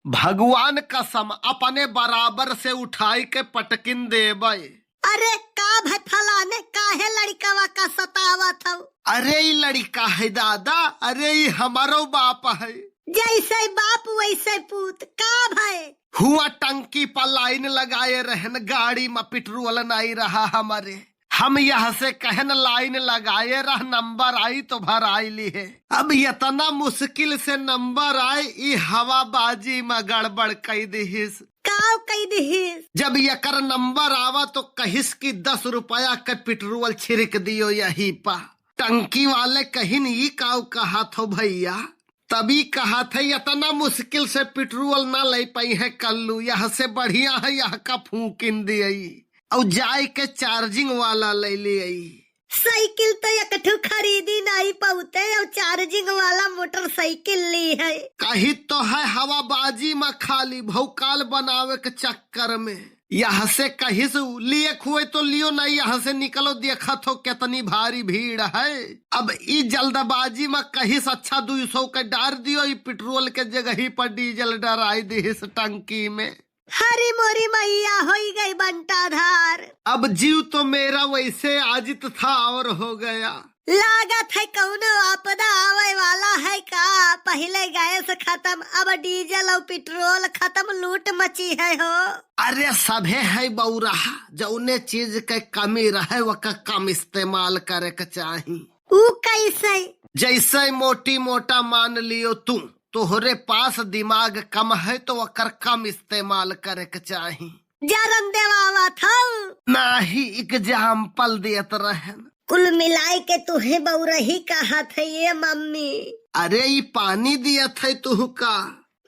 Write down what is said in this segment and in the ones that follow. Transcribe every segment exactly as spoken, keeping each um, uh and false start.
भगवान कसम, अपने बराबर से उठाई के पटकिन देबे। अरे का भाई फलाने, काहे लड़िकवा का सतावत हौ? अरे ई लड़िका है दादा, अरे ई हमरो बाप है। जैसे बाप वैसे पूत, का भाई? हुआ टंकी पर लाइन लगाए रहन, गाड़ी में पेट्रोल नाई रहा हमरे। हम यह से कहन लाइन लगाए रह, नंबर आई तो भराई लिहे। अब इतना मुश्किल से नंबर आए, ई हवाबाजी में गड़बड़ कई दिहिस। काव कई दिहिस? जब यकर नंबर आवा तो कहिस कि दस रुपया के पेट्रोल छिड़क दियो यही पा। टंकी वाले कहिन, "ई काव कहत हो भैया?" तभी कहत है, "इतना मुश्किल से पेट्रोल ना ले पाई है कल्लू, यह से बढ़िया है यह का फूकिन दियई।" और जाए के चार्जिंग वाला ले लियई। साइकिल तो एक ठो खरीदी नाई पौते, और चार्जिंग वाला मोटरसाइकिल ली है। कही तो है हवाबाजी में खाली भौकाल बनावे के चक्कर में। यह से कहिस, "लिए खुए तो लियो ना, यह से निकलो, देखत हो कितनी भारी भीड़ है।" अब ई जल्दबाजी में कहिस, "अच्छा, दुई सौ के डार दियो, ई पेट्रोल के जगही पर डीजल डराई दिहिस टंकी में।" हरी मोरी मैया, होई गई बंटाधार। अब जीव तो मेरा वैसे आजित था और हो गया। लागत है कौनो आपदा आवे वाला है का? पहिले गैस खत्म, अब डीजल और पेट्रोल खत्म, लूट मची है हो। अरे सभे है बौरा, जौने चीज के कमी रहे वका कम इस्तेमाल करे के चाही। ऊ कैसे? जैसे मोटी मोटा मान लियो तू, तोहरे पास दिमाग कम है तो ओकर कम इस्तेमाल करे के चाही। जरन देवावत हौ। नाही, एग्जाम्पल देत रहन। कुल मिलाए के तुहे बौरही कहत है ये मम्मी। अरे ई पानी दियत है तुहका।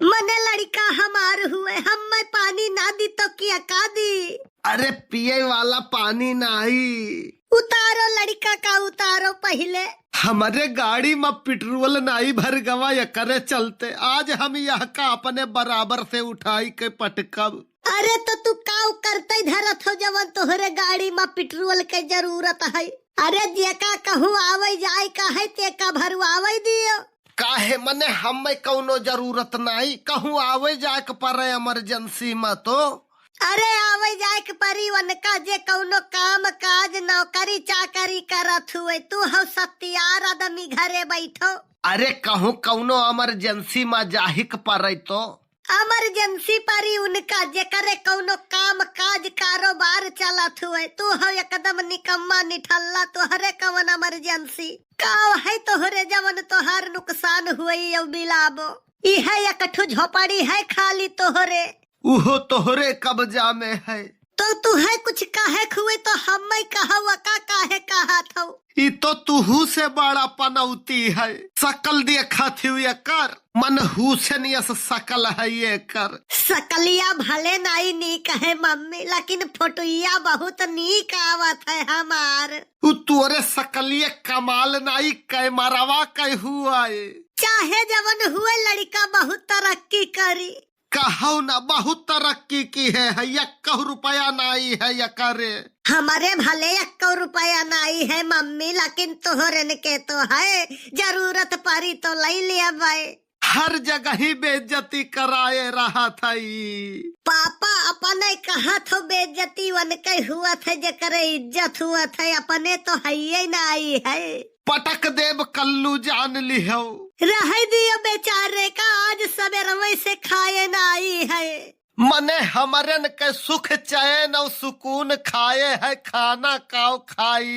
मने लड़िका हमार हुए, हम्मे पानी ना दी तो किया का दी? अरे पिए वाला पानी नाही। उतारो लड़िका का, उतारो पहिले। हमरे गाड़ी में पेट्रोल नाही भर गवा, एकरे चलते आज हम यह का अपने बराबर से उठाई के पटकब। अरे तो तू काव करते धरत हो जवन तोहरे गाड़ी में पेट्रोल के जरूरत है? अरे जेका कहूँ आवे जाए का है तेका भरवावे दियो। काहे मने हम्मे कौनो जरूरत नाही, कहूँ आवे जाए के परे इमरजेंसी में तो। अरे आवे जाए के परी उनका जे कौनो काम काज नौकरी चाकरी करत हुए, तू हौ सत्यार आदमी घरे बैठो। अरे कहूँ कौनो इमरजेंसी में जाहिक परे तो। इमरजेंसी परी उनका जेकरे कौनो काम काज कारोबार चलत हुए, तू हौ एकदम निकम्मा निठल्ला, तोहरे कवन इमरजेंसी? काव है तोहरे जवन तोहार नुकसान हुई यौ बिलाबो? इहे एक ठो झोपड़ी है खाली तोहरे। उहो तोहरे कब्जा में है। तो तुहे कुछ कहे खुए तो हम्मे कहवा का काहे कहत हौ? ई तो तुहू से बड़ा पनौती है। सकल देखत हिउ एकर, मनहूसन यस सकल है एकर। सकलिया भले नाई नीक है मम्मी, लेकिन फोटुइया बहुत नीक आवत है हमार। उ तोरे सकलिए कमाल नाई, कैमरवा कै हुआ है। चाहे जवन हुए, लड़िका बहुत तरक्की करी। कहौ ना, बहुत तरक्की किहे है, एक्कौ रुपया नाई है एकरे। हमरे भले एक्कौ रुपया नाई है मम्मी, लेकिन तोहरन के तो है, जरूरत परी तो लई लेबै। हर जगही बेइज्जती कराए रहत हई। पापा अपने कहत हो बेइज्जती वनके हुअत है, जेकरे इज्जत हुअत है, अपने तो हइये नाई है। पटक देब कल्लू जान लिहो। रहे दियो बेचारे का, आज सबेरवे से खाए नाई है। मने हमरन के सुख चैन और सुकून खाए है, खाना काव खाई।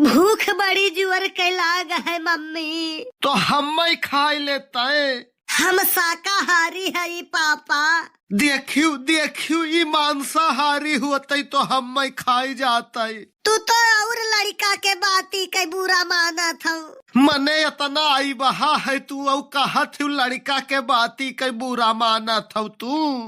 भूख बड़ी जुअर के लाग है मम्मी। तो हम्मै खाई लेतै। हम शाकाहारी हई पापा। देखियो, देखियो, ई मांसाहारी होतै तो हम्मै खाई जातै। तू तो और लड़िका के बाती के बुरा मानत हौ। मने एतना अइबहा है तू, औ कहत हौ लड़िका के बाती के बुरा मानत हौ तू।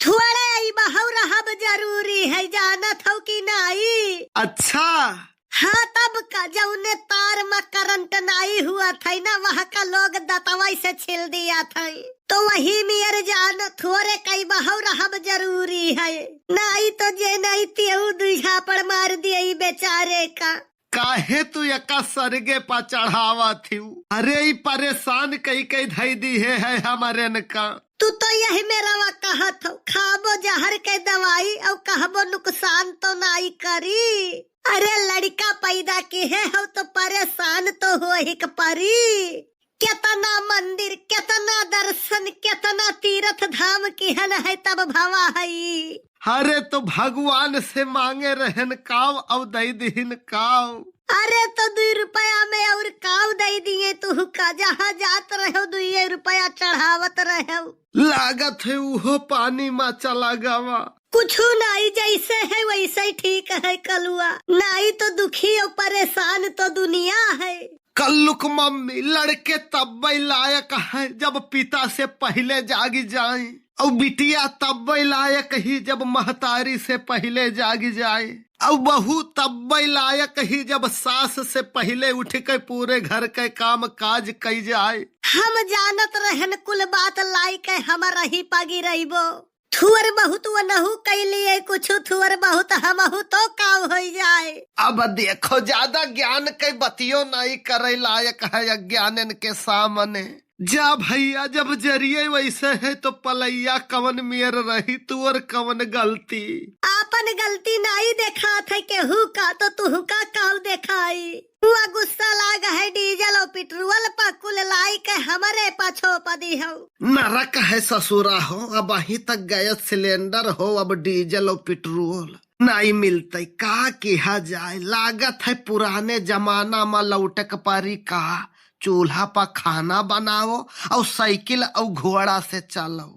थोड़े अइबहौ रहब जरूरी है, जानत हौ कि नाई? अच्छा। हाँ, तब का, जौने तार मा करंट नाई हुअत है ना, वहाँ का लोग दतवाई से छिल दियत है। तो वही मियर जान, थोड़े कइबहौ रहब जरूरी है, नाई तो जे नाई तेऊ दुई झापड़ मार दिए ई बेचारे का। काहे तू एका सरगे पा चढ़ावत हिउ? अरे, ई परेशान कई कई धई दिहे है हमरेन का। तू तो यही में रवा कहत हो, खाबो जहर के दवाई अउ कहबो नुकसान तो नाई करी। अरे, लड़िका पैदा किहे हो तो परेशान तो होहिक परी। केतना मंदिर, केतना दर्शन, केतना तीरथ धाम किहन है तब भवा हई। अरे तो भगवान से मांगे रहन काव, अउ दई दिहिन काव। अरे तो दुई रुपया में अउर काव दई दिए तुहका, जहाँ जात रहेउ दुइये रुपया चढ़ावत रहेउ। लागत है उहो पानी मा चला गवा। कुछु नाई, जैसे है वैसे ही ठीक है कलुआ, नाई तो दुखी अउ परेशान तो दुनिया है। कल्लुक मम्मी, लड़के तब्बै लायक है जब पिता से पहिले जागि जाए, अउ बिटिया तब्बै लायक ही जब महतारी से पहिले जागि जाए, अउ बहू तब्बै लायक ही जब सास से पहिले उठि के पूरे घर के काम काज कई जाए। हम जानत रहन कुल बात लाइके हमरही पा गिरइबो। थुअर बहुत वनहु कइ लिए कुछु, थुअर बहुत हमहु तो काव होइ जाए। अब देखो, ज्यादा ज्ञान के बतियो नाई करे लायक है अज्ञानन के सामने। जा भइया, जब जरिए वैसे है तो पलैया कवन मेर रही, तुअर कवन गलती? आपन गलती नाई देखात है केहू का, तो तुहका काव देखाई? हुआ गुस्सा लाग है डीजल और पेट्रोल पा, कुल लाइके हमरे पा छोप दिहउ। नरक है ससुरा हो, अबहीं तक गैस सिलेंडर हो, अब डीजल और पेट्रोल नाई मिलतै, का किहा जाए? लागत है पुराने जमाना मा लौटक परी का? चूल्हा पा खाना बनाओ अउ साइकिल अउ घोड़ा से चलो।